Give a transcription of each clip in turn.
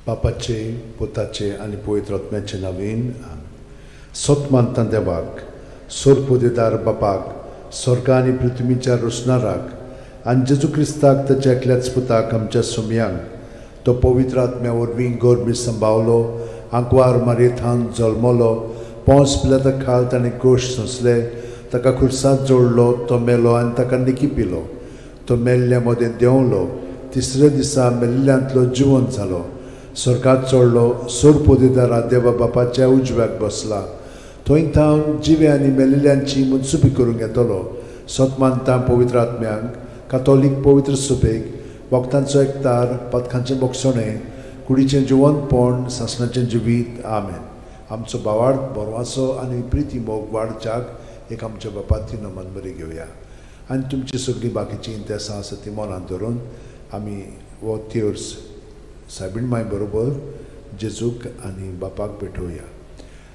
बापाचे, पुताचे आनी पवित्र आत्म्याचे नांवान. सत मानता देवाक, सोरपोदेदार बापाक, स्वर्ग आनी पृथ्वीच्या रोसणाराक आनी जेजू क्रिस्ताक ताच्या एकल्याच पुताक आमच्या सोमयांक, तो पवित्र आत्म्या वरवीं गर्भी संभावलो, आंकवार मारयेथावन जल्मलो, पोंस पिलाता खाल ताणें कोश सोंसले, ताका खुर्सांत जोडलो, तो मेलो आनी ताका निकी पिलो, तो मेल्ल्या मदें देंवलो, तिसऱ्या दिसा मेल्ल्यांतलो जिवंत जालो, स्वर्गात चडलो, सोरपोदेदारा देवा बापाच्या उजव्याक बसला, थंय थावन जिवे आनी मेल्ल्यांची मनसुबी करूंक येतलो. सत मानता पवित्र आत्म्यांक, कातोलीक पवित्र सुबेक, भक्तांचो एकतार, पथकांचें बोगसणें, कुडीचें जिवंतपण, सासणाचें जिवीत. आमेन. आमचो भावार्थ, बरवासो आनी प्रिती मोग वाडच्याक एक आमच्या बापाती नमन बरी घेवया आनी तुमची सगळीं बाकीचीं इंतेसां आसा ती मनांत धरून आमी हो तेर्स सायबीण माय बरोबर जेजूक आनी बापाक भेटोवया.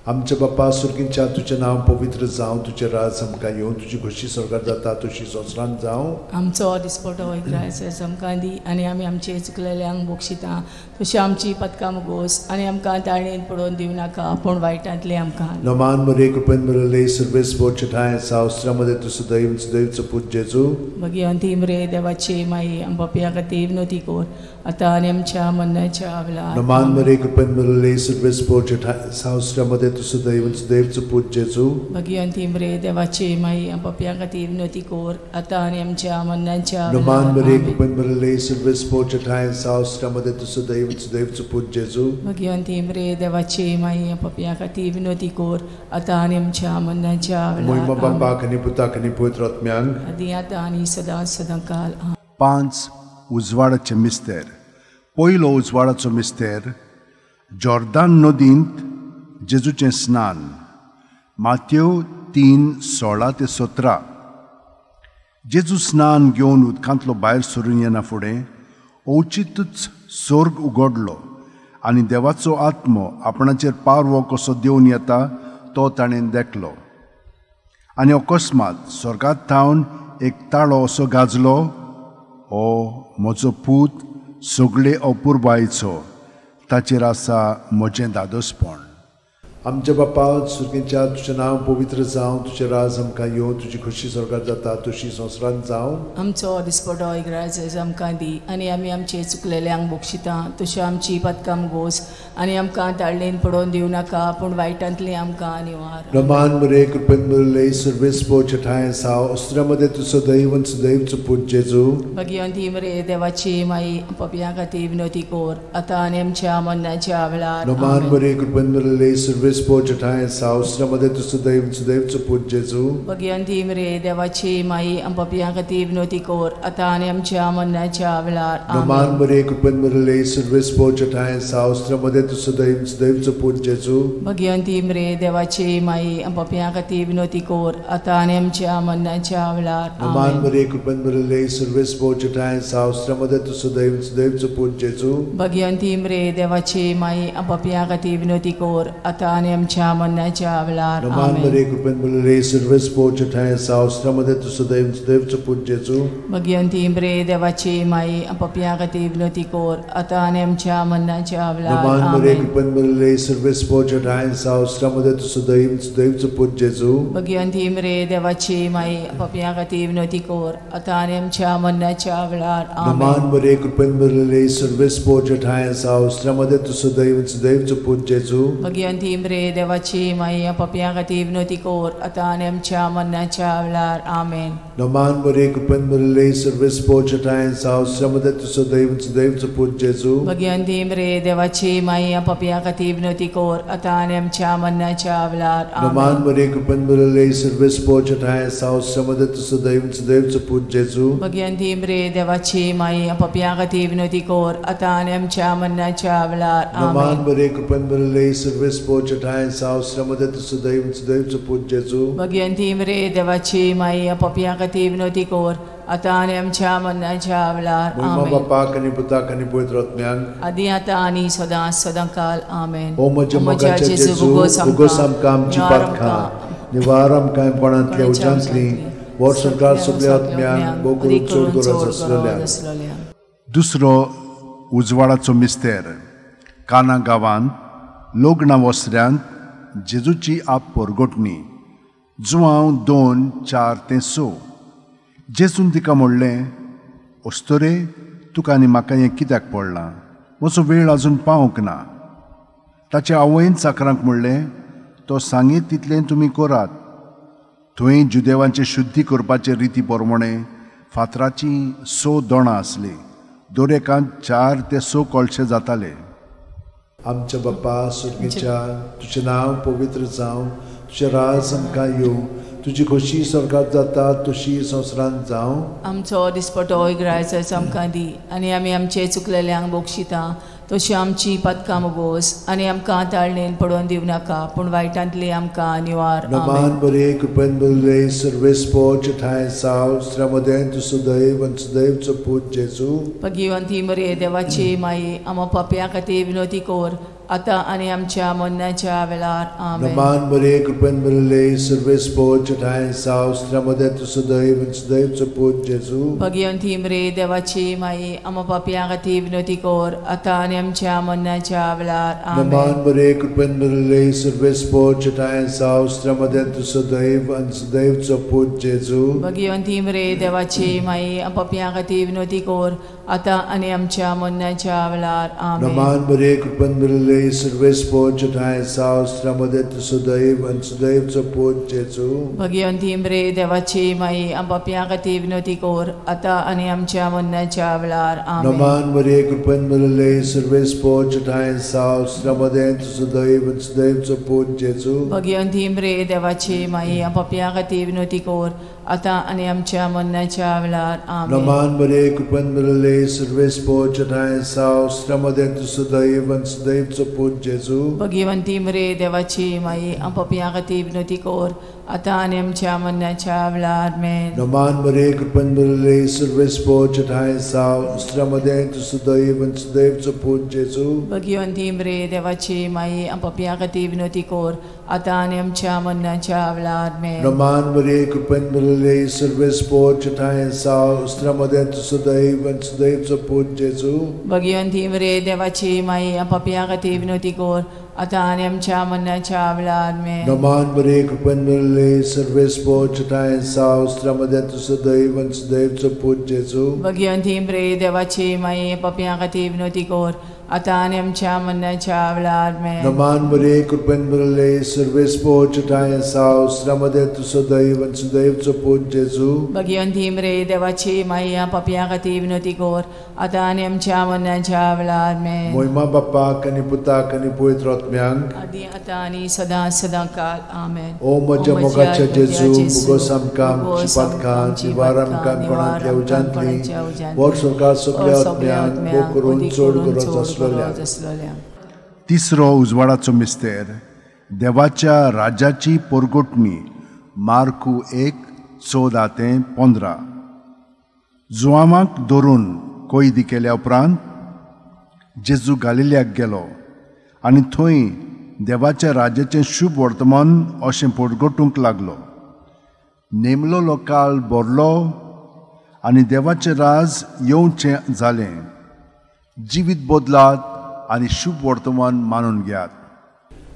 आमच्या बापा सुर्गींच्या, तुजें नांव पवित्र जावं, तुजें राज आमकां येवं, तुजी खोशी स्वर्गार जाता तशी संवसारांत जावं. आमचो दिसपटो इग्रायस आमकां दी आनी आमी आमचे चुकलेल्यांक बक्षिता तशी आमची पदकां मुगोस आनी आमकां ताळेन पडोवन दिवं नाका पूण वायटांतलें आमकां. नमान मरे कृपेन मरले सर्वेस बोचठाय सावस्त्रामध्ये तूं सदैव सदैवचो पूत जेजू. भगिवंती मरे देवाची माई, आमच्या पापयां खातीर विनवती कर आतां आनी आमच्या मरणाच्या वेळार. नमान मरे कृपेन मरले सर्वेस बोचठाय सावस्त्रामध्ये तूं सदैव सदैवचो पूत जेजू. भगिवंती मरे देवाची माई, आमच्या पापयां खातीर विनवती कर आतां आनी आमच्या मरणाच्या वेळार. नमान मरे कृपेन मरले सर्वेस बोचठाय सावस्त्रामध्ये तूं सदैव सदैवचो पूत जेजू. भगिवंती मरे देवाची माई, आमच्या पापयां खातीर विनवती कर आतां आनी आमच्या मरणाच्या वेळार. महिमा बापाक आनी पुताक आनी पवित्र आत्म्याक, आदी आतां आनी सदां सदां काल. 5 उजवाडाचे मिस्तेर. पयलो उजवाडाचो मिस्तेर, जॉर्दान नदींत जेजूचें स्नान. मातेव 3:16-17. जेजू स्नान घेवन उदकांतलो भायर सरून येना फुडें अवचितूच स्वर्ग उगडलो आनी देवाचो आत्मो आपणाचेर पारवो कसो देंवन येता तो ताणें देखलो. आनी अकस्मात स्वर्गांत थावन एक ताळो असो गाजलो, हो म्हजो पूत सगळे अपुरबायेचो, ताचेर आसा म्हजें दादोसपण. आमच्या बापा सुर्गींच्या, तुजें नांव पवित्र जावं, तुजें राज आमकां येवं, तुजी खोशी स्वर्गार जाता तशी संवसारांत जावं. आमचो दिसपटो इग्राज आमकां दी आनी आमी आमचे चुकलेल्यांक बक्षिता तशी आमची पदकां गोस आनी आमकां ताळेन पडोवन दिवं नाका पूण वायटांतलें आमकां निवार. नमान मरे कृपेन मरले सर्वेस पोचठाय साव अस्त्रामध्ये तूं सदैव सदैवचो पूत जेजू. भगिवंती मरे देवाची माई, पापयां खातीर विनवती कर आतां आनी आमच्या मरणाच्या वेळार. नमान मरे कृपेन मरले सर्वेस पोचठाय सावस्त्रामध्ये तूं सदैव सदैवचो पूत जेजू. भगिवंती मरे देवाची माई, पापयां खातीर विनवती कर आतां आनी आमच्या मरणाच्या वेळार. नमान मरे कृपेन मरले सर्वेस पोचठाय सावस्त्रामध्ये तूं सदैव सदैवचो पूत जेजू. भगिवंती मरे देवाची माई, पापयां खातीर विनवती कर आतां आनी आमच्या मरणाच्या वेळार. नमान मरे कृपेन मरले सर्वेस पोचठाय सावस्त्रामध्ये तूं सदैव सदैवचो पूत जेजू. भगिवंती मरे देवाची माई, पापयां खातीर विनवती कर आतां आनी आमच्या मरणाच्या वेळार. नमान मरे कृपेन मरले सर्वेस पोचठाय सावस्त्रामध्ये तूं सदैव सदैवचो पूत जेजू. भगिवंती मरे देवाची माई, पापयां खातीर विनवती कर आतां आनी आमच्या मरणाच्या वेळार. नमान मरे कृपेन मरले सर्वेस पोचठाय सावस्त्रामध्ये तूं सदैव सदैवचो पूत जेजू. भगिवंती मरे देवाची माई, पापयां खातीर विनवती कर आतां आनी आमच्या मरणाच्या वेळार. नमान मरे कृपेन मरले सर्वेस पोचठाय सावस्त्रामध्ये तूं सदैव सदैवचो पूत जेजू. भगिवंती मरे देवाची माई, पापयां खातीर विनवती कर आतां आनी आमच्या मरणाच्या वेळार. आमेन. नमान मरे कृपेन मरले सर्वेस पोचठाय सावस्त्रामध्ये तूं सदैव सदैवचो पूत जेजू. भगिवंती मरे देवाची माई, पापयां खातीर विनवती कर आतां आनी आमच्या मरणाच्या वेळार. नमान मरे कृपेन मरले सर्वेस पोचठाय सावस्त्रामध्ये तूं सदैव सदैवचो पूत जेजू. भगिवंती मरे देवाची माई, पापयां खातीर विनवती कर आतां आनी आमच्या मरणाच्या वेळार. नमान मरे कृपेन मरले सर्वेस पोचठाय सावस्त्रामध्ये तूं सदैव सदैवचो पूत जेजू. भगिवंती मरे देवाची माई, पापयां खातीर विनवती कर आतां आनी आमच्या मरणाच्या वेळार. महिमा बापाक आनी पुताक आनी पवित्र आत्म्याक, आदी आतां आनी सदां सदां काल. आमेन. ओ म्हज्या मोगाच्या जेजू, उगोस आमकां आमची पातकां, निवार आमकां कोणांतल्या उज्यांतली, वर्स संवसार सगळ्या आत्म्यांक भोव करून चड गरज आसलेल्या. दुसरो उजवाडाचो मिस्तेर, काना गांवांत लग्ना वसऱ्यांत जेजूची आप परगटणी. जुवांव 2:4-6. जेजून तिका म्हणलें, अस्तुरे, तुका आनी म्हाका हें कित्याक पडलां? म्हजो वेळ अजून पावंक ना. ताचे आवयन चाकरांक म्हणलें, तो सांगीत तितलें तुमी करात. थंय जुदेवांचे शुद्धी करपाचे रिती प्रमाणे फातराचीं 6 दोणां आसलीं. दरेकांत 4 ते 6 कळशे जाताले. आमच्या बापा सुर्गीच्या, तुजें नांव पवित्र जावं, तुजें राज आमकां येवं, तुजी खोशी स्वर्गात जाता तशी संवसारांत जावं. आमचो दिसपटो इग्रायच आमकां दी आनी आमी आमचे चुकलेल्यांक बक्षिता तशी आमची पदकां मोगोस आनी आमकां ताळणेन पडोवन दिवं नाका, पूण वायटांतली आमकां निवार. नमान बरे कृपेन बरले सर्वेस्पोच ठांय साव श्रमदेन तूं सुदैव आनी सुदैवचो पूत जेजू. भगिवंती मरे देवाची माई, आमा पापयां खातीर विनोती कर आतां आनी आमच्या मरणाच्या वेळार. आमेन. नमान बरे कृपेन बरले सर्वेस्पोच ठांय साव श्रमदेन तूं सुदैव आनी सुदैवचो पूत जेजू. भगिवंती मरे देवाची माई, आमा पापयां खातीर विनोती कर आतां आनी आमच्या मरणाच्या वेळार. आमेन. नमान बरे कृपेन बरले सर्वेस्पोच ठांय साव श्रमदेन तूं सुदैव आनी सुदैवचो पूत जेजू. भगिवंती मरे देवाची माई, आमा पापयां खातीर विनोती कर आतां आनी आमच्या मरणाच्या वेळार. आमेन. नमान बरे कृपेन बरले सर्वेस्पोच ठांय साव श्रमदेन तूं सुदैव आनी सुदैवचो पूत जेजू. भगिवंती मरे देवाची माई, आमा पापयां खातीर विनोती कर आतां आनी आमच्या मरणाच्या वेळार. आमेन. नमान बरे कृपेन बरले सर्वेस्पोच ठांय साव श्रमदेन तूं सुदैव आनी सुदैवचो पूत जेजू. भगिवंती मरे देवाची माई, आमा पापयां खातीर विनोती कर आतां आनी आमच्या मरणाच्या वेळार. आमेन. नमान बरे कृपेन बरले सर्वेस्पोच ठांय साव श्रमदेन तूं सुदैव आनी सुदैवचो पूत जेजू. भगिवंती मरे देवाची माई, आमा पापयां खातीर विनोती कर आतां आनी आमच्या मरणाच्या वेळार. आमेन. नमान बरे कृपेन बरले सर्वेस्पोच ठांय साव श्रमदेन तूं सुदैव आनी सुदैवचो पूत जेजू. भगिवंती मरे देवाची माई, आमा पापयां खातीर विनोती कर आतां आनी आमच्या मरणाच्या वेळार. आमेन. नमान बरे कृपेन बरले सर्वेस्पोच ठांय साव श्रमदेन तूं सुदैव आनी सुदैवचो पूत जेजू. भगिवंती मरे देवाची माई, आमा पापयां खातीर विनोती कर आतां आनी आमच्या मरणाच्या वेळार. आमेन. नमान बरे कृपेन बरले सर्वेस्पोच ठांय साव श्रमदेन तूं सुदैव आनी सुदैवचो पूत जेजू. भगिवंती मरे देवाची माई, पापयां खातीर विनोती कर आतां आनी आमच्या मरणाच्या वेळार. आमेन. नमान बरे कृपेन बरले सर्वेस्पोच ठांय साव श्रमदेन तूं सुदैव आनी सुदैवचो पूत जेजू. भगिवंती मरे देवाची माई, पापयां खातीर विनोती कर आतां आनी आमच्या मरणाच्या वेळार. आमेन. मोहिमा बापाक आनी पुताक आनी पवित्र आत्म्यांक आदी आतां आनी सदां सदां काल. आमेन. ओ म्हज्या मोगाच्या जेजू, मुगोस आमकां आमची पातकां निवार आमकां कोणांतल्या उज्यांतली वर स्वर्गात सगल्या आत्म्यांक भोग करून चड गरज आसलेल्या. तिसरो उजवाडाचो मिस्तेर, देवाच्या राज्याची परगटणी. मार्कू 1:14-15. जुवांवाक धरून कैदी केल्या उपरांत जेजू गालिल्याक गेलो आनी थंय देवाच्या राज्याचें शुभ वर्तमान अशें परगटूंक लागलो. नेमलोलो काळ भरलो आनी देवाचें राज येवचें जालें. जिवीत बदलात आनी शुभ वर्तमान मानून घेयात.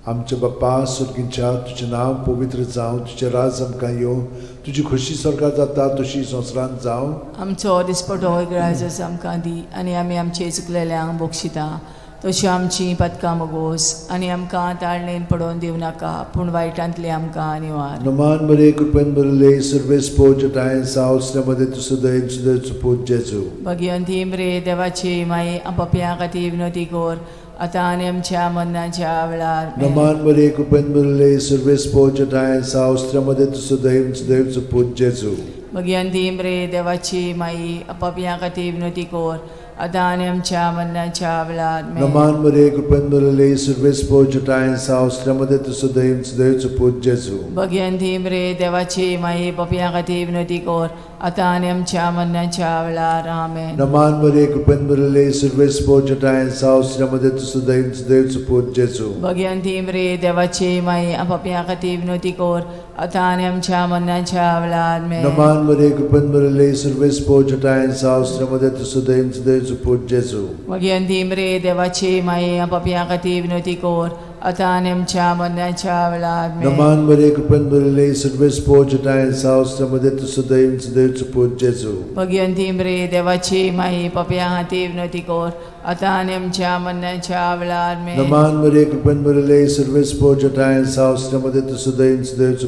आमच्या बापा सुर्गीच्या, तुजें नांव पवित्र जावं, तुजें राज आमकां येवं, तुजी खोशी स्वर्गात जाता तशी संवसारांत जावं. आमचो दिसपटो इग्रायज आमकां दी आनी आमी आमचे चुकलेल्यांक बक्षिता तशी आमची पदकां मोगोस आनी आमकां ताळणेन पडोवन दिवं नाका, पूण वायटांतली आमकां निवार. नमान बरे कृपेन बरले सर्वेस्पोच ठांय साव श्रमदेन तूं सुदैव सुदैवचो पूत जेजू. भगिवंती मरे देवाची माई, पापयां खातीर विनोती कर आतां आनी आमच्या मरणाच्या वेळार. नमान बरे कृपेन बरले सर्वेस्पोच ठांय साव श्रमदेन तूं सुदैव सुदैवचो पूत जेजू. भगिवंती मरे देवाची माई, पापयां खातीर विनोती कर आतां आनी आमच्या मरणाच्या वेळार. नमान बरे कृपेन बरले सर्वेस्पोच ठांय साव श्रमदेन तूं सुदैव सुदैवचो पूत जेजू. भगिवंती मरे देवाची माई, पापयां खातीर विनोती कर आतां आनी आमच्या मरणाच्या वेळार. आमेन. नमान मरिये, कृपेन भरिल्ले, सर्वेस्पोर जटायेन साव श्रीमते तुजो देव पूत जेजू. भगिनी मरिये, देवाची माई, पापयां खातीर विनवती कर आतां आनी आमच्या मरणाच्या वेळार. आमेन. नमान मरिये, कृपेन भरिल्ले, सर्वेस्पोर जटायेन साव श्रीमते तुजो देव पूत जेजू. भगिनी मरिये, देवाची माई, पापयां खातीर विनवती कर आतां आनी आमच्या मरणाच्या वेळार. आमेन. नमान मरिये, कृपेन भरिल्ले, सर्वेस्पोर जटायेन साव श्रीमते तुजो देव पूत जेजू. भगिनी मरिये, देवाची माई, पापयां खातीर विनवती कर आतां आनी आमच्या मरणाच्या वेळार. आमेन. नमान मरिये, कृपेन भरिल्ले, सर्वेस्पोर जटायेन साव श्रीमते तुजो देव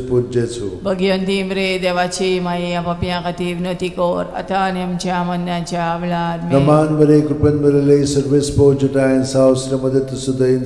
पूत जेजू. भगिनी मरिये, देवाची माई, पापयां खातीर विनवती कर आतां आनी आमच्या मरणाच्या वेळार. आमेन. नमान मरिये, कृपेन भरिल्ले, सर्वेस्पोर जटायेन साव श्रीमते तुजो देव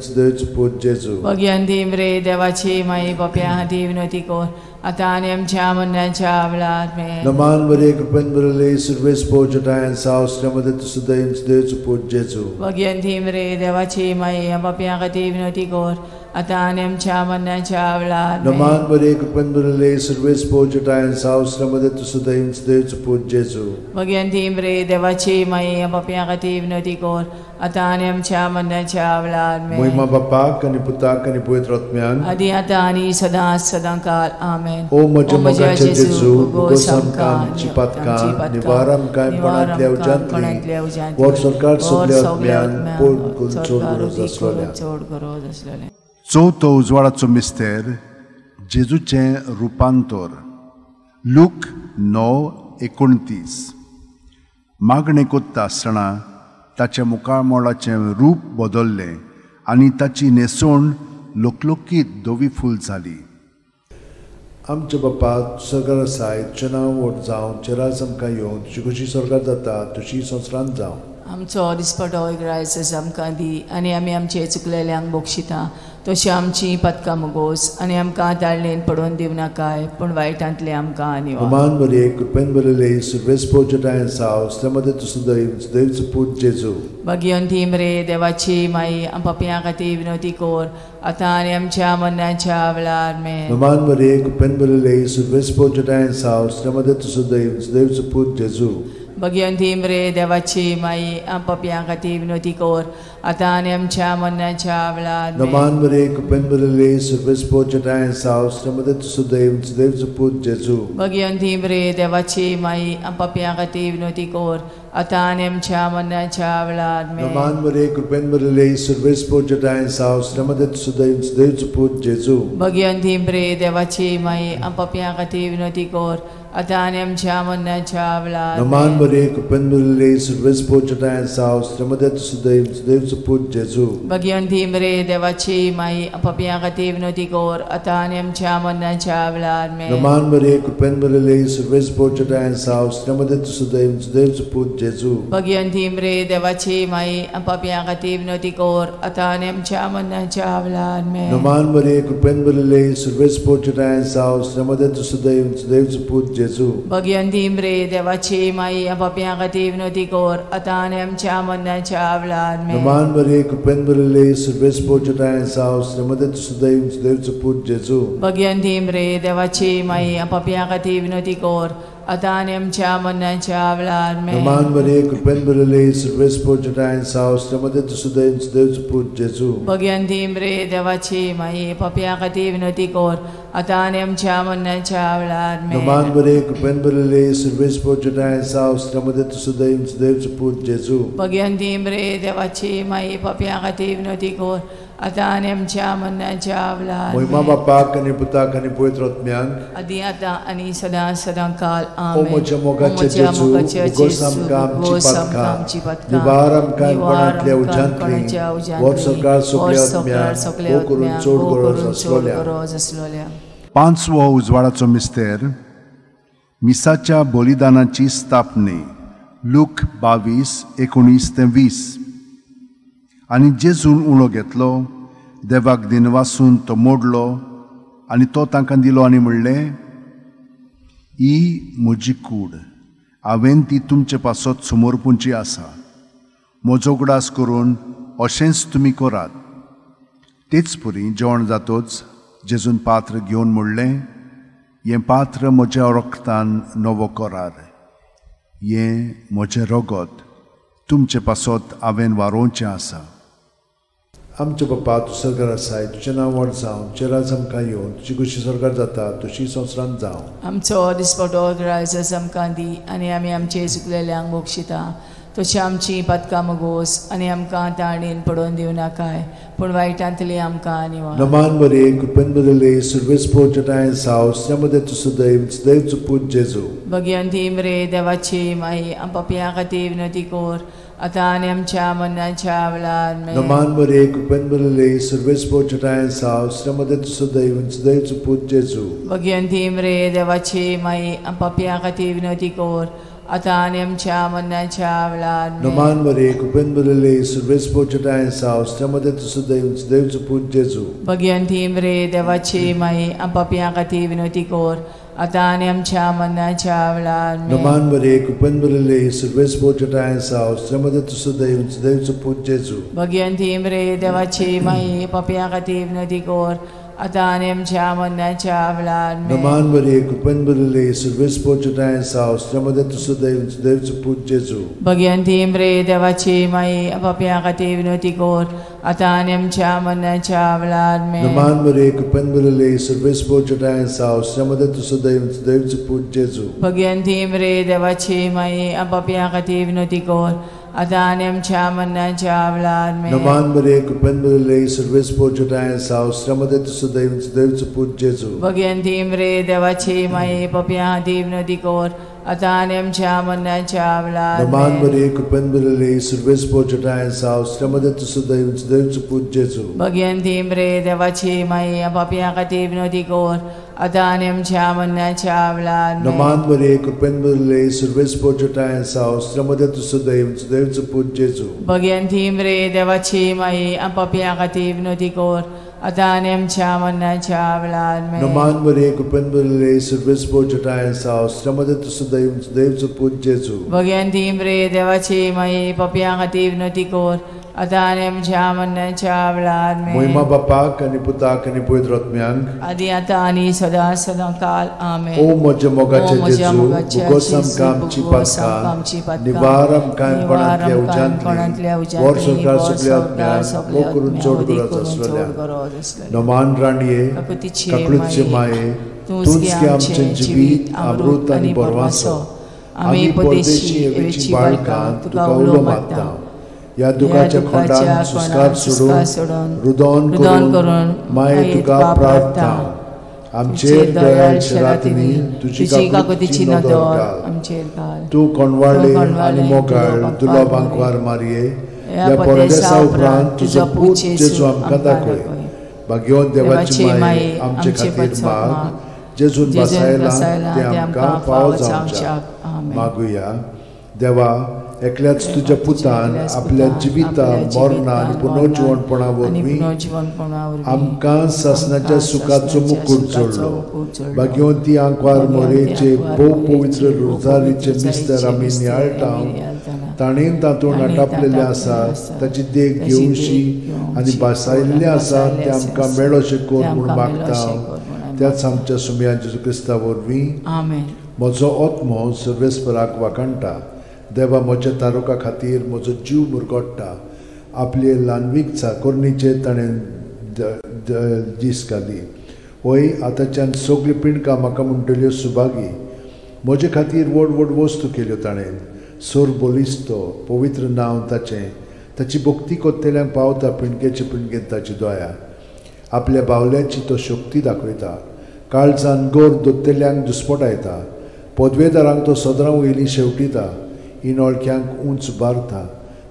पूत जेजू. भगिनी मरिये, देवाची माई, पापयां खातीर विनवती कर आतां आनी आमच्या मरणाच्या वेळार. आमेन. नमान मरिये, कृपेन भरिल्ले, सर्वेस्पोर जटायेन साव श्रीमते तुजो देव पूत जेजू. भगिनी मरिये, देवाची माई, पापयां खातीर विनवती कर आतां आनी आमच्या मरणाच्या वेळार. आमेन. नमान मरिये, कृपेन भरिल्ले, सर्वेस्पोर जटायेन साव श्रीमते तुजो देव पूत जेजू. भगिनी मरिये, देवाची माई, पापयां खातीर विनवती कर आतां आनी आमच्या मरणाच्या वेळार. आमेन. महिमा बापाक आनी पुताक आनी पवित्र आत्म्याक, आदी आतां आनी सदां सदां काल. आमेन. ओ म्हज्या मोगाचे जेजू, उगोस आमकां आमची पातकां, निवार आमकां कोणांतल्या उज्यांतली, वर सरकार सगल्या आत्म्यान पोड करून चड गरज आसलोल्या. चड गरज आसलेलें. चवथो उजवाडाचो मिस्तेर, जेजूचें रुपांतर. लूक 9:29. मागणें कोत्ता आसतना ताच्या मुखामळाचें रूप बदल्लें आनी ताची न्हेसवण लोकलोकीत धवी फूल जाली. आमच्या बापा, सरकार आसाय, तुजें नांव व्हड जावं, तुजें राज आमकां येवं, तुजी खोशी स्वर्गार जाता तशी संवसारांत जावं. आमचो दिसपटो ग्रायस आमकां दी आनी आमी आमचे चुकलेल्यांक बक्षिता तशी आमची पातकां मुगोस आनी आमकां ताळणेन पडोवन दिवं नाकाय, पूण वायटांतले आमकां आनी नमान मरिये, कृपेन भरिल्ले, सर्वेस्पोर जटायेन साव श्रीमते तुजो देव पूत जेजू. भगिनी मरिये, देवाची माई, पापयां खातीर विनवती कर आतां आनी आमच्या मरणाच्या वेळार. आमेन. नमान मरिये, कृपेन भरिल्ले, सर्वेस्पोर जटायेन साव श्रीमते तुजो देव पूत जेजू. भगिनी मरिये, देवाची माई, पापयां खातीर विनवती कर आतां आनी आमच्या मरणाच्या वेळार. आमेन. नमान मरिये, कृपेन भरिल्ले, सर्वेस्पोर जटायेन साव श्रीमते तुजो देव पूत जेजू. भगिनी मरिये, देवाची माई, पापयां खातीर विनवती कर आतां आनी आमच्या मरणाच्या वेळार. आमेन. नमान मरिये, कृपेन भरिल्ले, सर्वेस्पोर जटायेन साव श्रीमते तुजो देव पूत जेजू. भगिनी मरिये, देवाची माई, पापयां खातीर विनवती कर आतां आनी आमच्या मरणाच्या वेळार. नमान मरिये, कृपेन भरिल्ले, सर्वेस्पोर जटायेन साव श्रीमते तुजो देव पूत जेजू. भगिनी मरिये, देवाची माई, पापयां खातीर विनवती कर आतां आनी आमच्या मरणाच्या वेळार. आमेन. नमान मरिये, कृपेन भरिल्ले, सर्वेस्पोर जटायेन साव श्रीमते तुजो देव पूत जेजू. भगिनी मरिये, देवाची माई, पापयां खातीर विनवती कर आतां आनी आमच्या मरणाच्या वेळार. आमेन. नमान मरिये, कृपेन भरिल्ले, सर्वेस्पोर जटायेन साव श्रीमते तुजो देव पूत जेजू. भगिनी मरिये, देवाची माई, पापयां खातीर विनवती कर आतां आनी आमच्या मरणाच्या वेळार. आमेन. नमान मरिये, कृपेन भरिल्ले, सर्वेस्पोर जटायेन साव श्रीमते तुजो देव पूत जेजू. भगिनी मरिये, देवाची माई, पापयां खातीर विनवती कर आतां आनी आमच्या मरणाच्या वेळार. आमेन. नमान मरिये, कृपेन भरिल्ले, सर्वेस्पोर जटायेन साव श्रीमते तुजो देव पूत जेजू. भगिनी मरिये, देवाची माई, पापयां खातीर विनवती कर आतां आनी आमच्या मरणाच्या वेळार. आमेन. नमान मरिये, कृपेन भरिल्ले, सर्वेस्पोर जटायेन साव श्रीमते तुजो देव पूत जेजू. भगिनी मरिये, देवाची माई, पापयां खातीर विनवती कर आतां आनी आमच्या मरणाच्या वेळार. महिमा बापाक आनी पुताक आनी पवित्र आत्म्याक, आदी आतां आनी सदां सदां काल. ओ आमेन. म्हज्या मोगाचे जेजू, उगोस आमकां आमची पातकां, निवार आमकां कोणांतल्या उज्यांतली, वर सरकार सगल्या आत्म्यान भोव करून चड गरज आसलोल्या. पांचवो उजवाडाचो मिस्तेर, मिसाच्या बलिदानाची स्थापने. लूक 22:19-20. आनी जेजून उणो घेतलो, देवाक दिनवासून तो मोडलो आनी तो तांकां दिलो आनी म्हणलें, ही म्हजी कूड, हांवें ती तुमचे पासत समर्पूंची आसा, म्हजो उगडास करून अशेंच तुमी करात. तेच परी जेवण जातोच जेजून पात्र घेवन म्हणलें, हें पात्र म्हज्या रक्तान नवो करार, हें म्हजें रगत तुमचे पासत हांवें वारोवचें आसा. आमचे बापा तूं सरकार आसाय, तुजें नांव व्हड जावं, तुजें राज आमकां येवं, तुजी खुशी सरकार जाता तशी संवसारांत जावं. आमचो दिसपटो ग्रायस आमकां दी आनी आमी आमचे चुकलेल्यांक बक्षिता तशी आमची पातकां मगोस आनी आमकां ताणेन पडोवन दिवं नाकाय पूण वायटांतली आमकां निवार. नमान बरे कृपेन बदले सुर्वेस पोचटाय साव मध्ये तूं सदैव सदैव पूत जेजू. भगवंती मरे देवाची माई पापयां खातीर विनंती कर आतां आनी आमच्या मरणाच्या वेळार. नमान बरे कृपेन बदले सुर्वेस पोचटाय साव मध्ये तूं सदैव सदैव पूत जेजू. भगवंती मरे देवाची माई पापयां खातीर विनंती कर आतां आनी आमच्या मरणाच्या वेळार. नमान बरे कृपेन बदले सुर्वेस पोचटाय साव मध्ये तूं सदैव सदैव पूत जेजू. भगवंती मरे देवाची माई पापयां खातीर विनंती कर आतां आनी आमच्या मरणाच्या वेळार. नमान बरे कृपेन बदले सुर्वेस पोचटाय साव मध्ये तूं सदैव सदैव पूत जेजू. भगवंती मरे देवाची माई पापयां खातीर विनंती कर आतां आनी आमच्या मरणाच्या वेळार. नमान बरे कृपेन बदले सुर्वेस पोचटाय साव मध्ये तूं सदैव सदैव पूत जेजू. भगवंती मरे देवाची माई पापयां खातीर विनंती कर आतां आनी आमच्या मरणाच्या वेळार. नमान बरे कृपेन बदले सुर्वेस पोचटाय साव मध्ये तूं सदैव सदैव पूत जेजू. भगवंती मरे देवाची माई पापयां खातीर विनंती कर आतां आनी आमच्या मरणाच्या वेळार. नमान बरे कृपेन बदले सुर्वेस पोचटाय साव मध्ये तूं सदैव सदैव पूत जेजू. भगवंती मरे देवाची माई पापयां खातीर विनंती कर आतां आनी आमच्या मरणाच्या वेळार. नमान बरे कृपेन बदले सुर्वेस पोचटाय साव मध्ये तूं सदैव सदैव पूत जेजू. भगवंती मरे देवाची माई पापयां खातीर विनंती कर आतां आनी आमच्या मरणाच्या वेळार. नमान बरे कृपेन बदले सुर्वेस पोचटाय साव मध्ये तूं सदैव सदैव पूत जेजू. भगवंती मरे देवाची माई पापयां खातीर विनंती कर आतां आनी आमच्या मरणाच्या वेळार. नमान बरे कृपेन बदले सुर्वेस पोचटाय साव मध्ये तूं सदैव सदैव पूत जेजू. भगवंती मरे देवाची माई पापयां खातीर विनंती कर आतां आनी आमच्या मरणाच्या वेळार. महिमा बापाक आनी पुताक आनी पवित्र आत्म्याक आदी आतां आनी सदां सदां काल. आमेन. ओ म्हज्या मोगाचे जेजू, भोगोस आमकां आमची पातकां, निवार आमकां कोणांतल्या उज्यांतली, वर सरकार सगल्या आत्म्याक वो करून चड गरज आसलेल्या. नमान राणये, काकळूतचे माये, तूंच की आमचें जिवीत अमृत आनी बरवासो, आमी परदेशी एवेची बाळकां तुका उलो मारता. ह्या दुखाच्या खोंडान सुस्कार सोडून रुदन करून माये तुका प्रार्थना. आमचेर दयाळ रातींनी तुजी काकुळतीची नदर घाल. तूं कोणवाळे आनी मोगाळ दुर्लभ आंकवार मारये, ह्या परदेसा उपरांत तुजो पूत जेजू आमकां दाखय. भाग्यवंत देवाची माये आमचे खातीर माग, जेजून बसायला तें आमकां फावो जावच्याक. मागुया. देवा, एकल्याच तुज्या पुतान आपल्या जिविता मरणा आनी पुनर्जिवणपणा वरवीं आमकां सासणाच्या सुखाचो मुकूट जोडलो. भाग्यवंती आंकवार मोरेचे भोव पवित्र रोजारीचे मिस्तर आमी नियाळटा, ताणें तातूंत आटापलेलें आसा ताची देख घेवशी आनी भासायिल्लें आसा तें आमकां मेळोशें कर म्हूण मागता. त्याच आमच्या सुमया जेजू क्रिस्ता वरवीं. म्हजो आत्मो सर्वेस्पराक वाखाणटा. देवा म्हज्या तारुका खातीर म्हजो जीव मुरगोडटा. आपले ल्हानवीक चाकोरणीचेर ताणें दीस घाली. वय आतांच्यान सगल्यो पिंडकां म्हाका म्हणटल्यो सुभागी. म्हजे खातीर व्हड व्हड वस्तू केल्यो ताणें. सोर बलिस्तो पवित्र नांव ताचें. ताची भक्ती कोत्तेल्यांक पावता पिंडकेचे पिंडकेन ताची दया. आपल्या बावल्यांची तो शक्ती दाखयता. काळजान गोर दोत्तेल्यांक दुस्पटायता. पदवेदारांक तो सदरां वयली शेवटिता. इनोळख्यांक उंच बारता.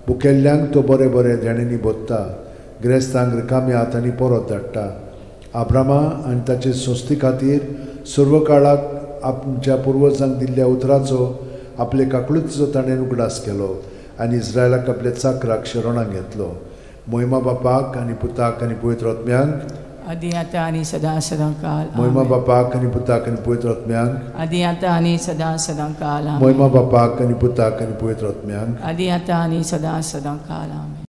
बुकेल्ल्यांक तो बरें बरें देण्यांनी भोत्ता. ग्रेस्तांक रिकाम्या हातांनी परत धाडटा. आब्रामा आनी ताचे संस्थे खातीर सर्व काळाक आमच्या पुर्वजांक दिल्ल्या उतराचो आपले काकळुतीचो ताणें उगडास केलो आनी इस्रायलाक आपल्या चाकराक शरणाक घेतलो. मोहिमा बापाक आनी पुताक आनी पवित्र आत्म्यांक आदी आतां आनी सदां सदां काल. मोहिमा बापाक आनी पुताक आनी पवित्र आत्म्यांक आदी आतां आनी सदां सदां काल. मोहिमा बापाक आनी पुताक आनी पवित्र आत्म्यांक आदी आतां आनी सदां सदां काल. आमेन.